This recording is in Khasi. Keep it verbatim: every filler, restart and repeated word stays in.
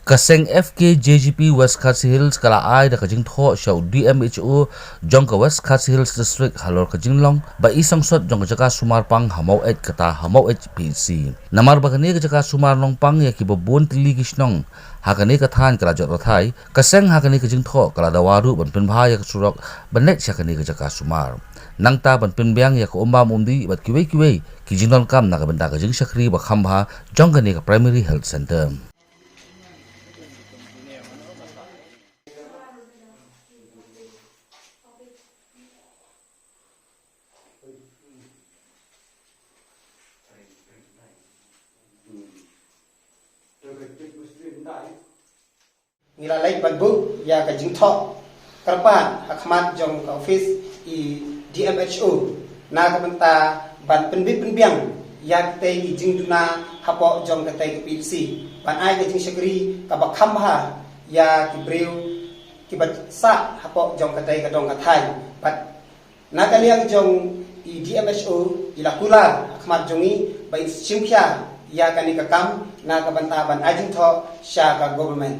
Ka seng F K J G P West Khasi Hills ka la ai da ka jingthoh sha u D M H O jong ka West Khasi Hills District halor ka jinglong ba i sangsot jong ka jaka sumar pang ha Maweit kata ha Maweit P H C. Namar ba kane ka jaka sumar nongpang ïa kiba bun tylli ki shnong ha kane ka thaiñ ka la jot rathai, ka seng ha kane ka jingthoh ka la dawa ruh ban pynbha ïa ka surok ban leit sha kane ka jaka sumar. Nangta ban pynbiang ïa ka umbam umdih bad kiwei kiwei ki jingdonkam na ka bynta ka jingshakri ba kham bha jong kane ka Primary Health Centre. Ngi la leit ban buh ïa ka jingthoh kyrpad ha khmat jong ka office i D M H O na ka bynta ban pynbit pynbiang ïa kitei ki jingduna hapoh jong katei ka P H C ban ai ka jingshakri kaba kham bha ïa ki briew kiba sah hapoh jong katei ka dong ka thaiñ. Bad na ka liang jong i D M H O i la kular ha khmat jong ngi ba in shim khia ïa kane ka kam na ka bynta ban ai jingthoh sha ka government.